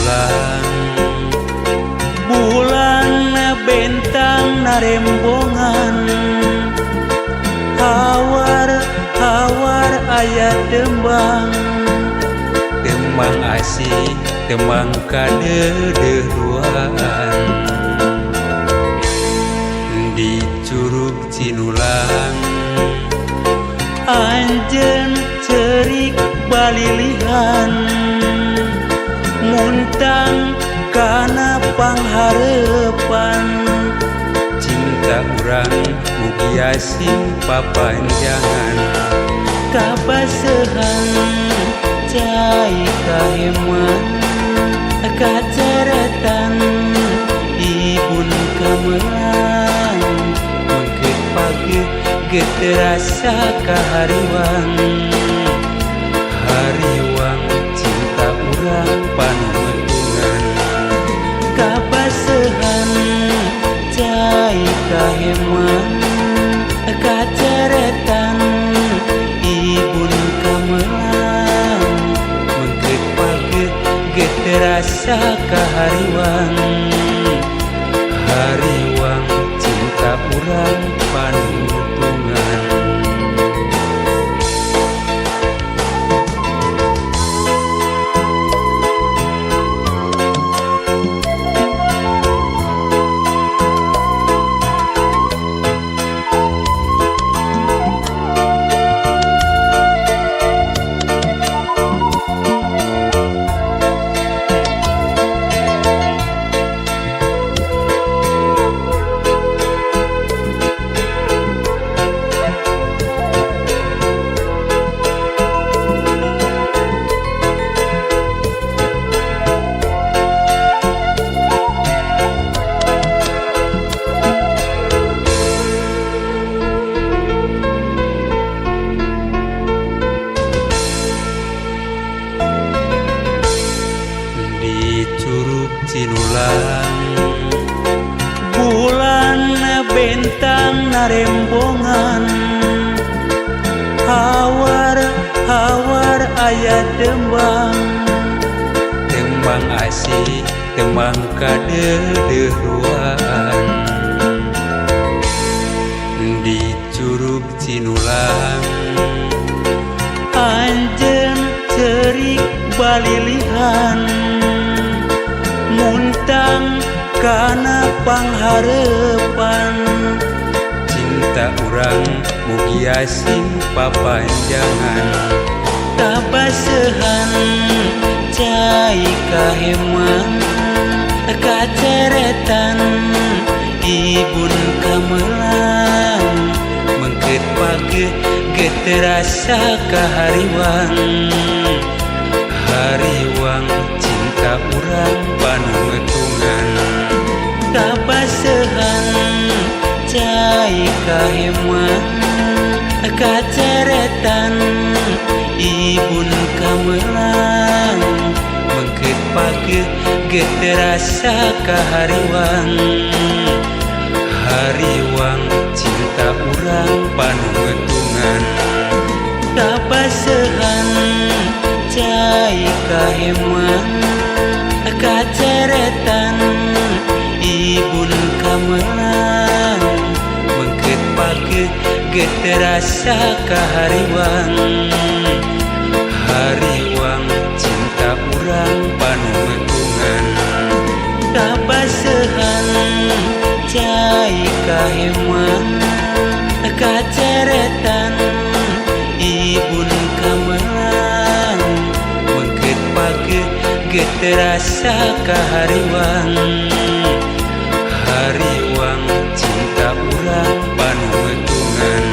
Cinulang. Bulan bentang narembongan, hawar hawar aya tembang, tembang asih tembang kadeudeureuan. Di Curug Cinulang anjeun ceurik balilihan, muntang kana panghareupan. Cinta urang mugia sing papanjangan. Kabasehan cai kaheman, kaceretan ibun kamelang, mengket pagi geterasa kahariwang. Hariwang cinta urang panumetungan. Kabasehan cai kaheman, kaceretan ibun kamelang, mengket pagi geterasa kahariwang. Hariwang cinta urang panutungan. Di Curug Cinulang bulan bentang narembongan, hawar hawar aya tembang, tembang asih tembang kadeudeureuan. Di Curug Cinulang anjeun ceurik balilihan, muntang kana panghareupan. Cinta urang mugia sing papanjangan. Kabasehan cai kaheman, kaceretan ibun kamelang, mengket pagi geterasa kahariwang. Hariwang cinta urang panumetungan. Kabasehan cai kaheman, kaceretan ibun kamelang, mengket pagi geterasa kahariwang. Hariwang cinta urang panumetungan. Kabasehan cai kaheman, kaceretan ibun kamelang, mengket pagi geterasa kahariwang. Hariwang cinta urang panumetungan. Kabasehan cai kaheman, kaceretan ibun kamelang, mengket pagi geterasa kahariwang. Hariwang cinta urang panumetungan.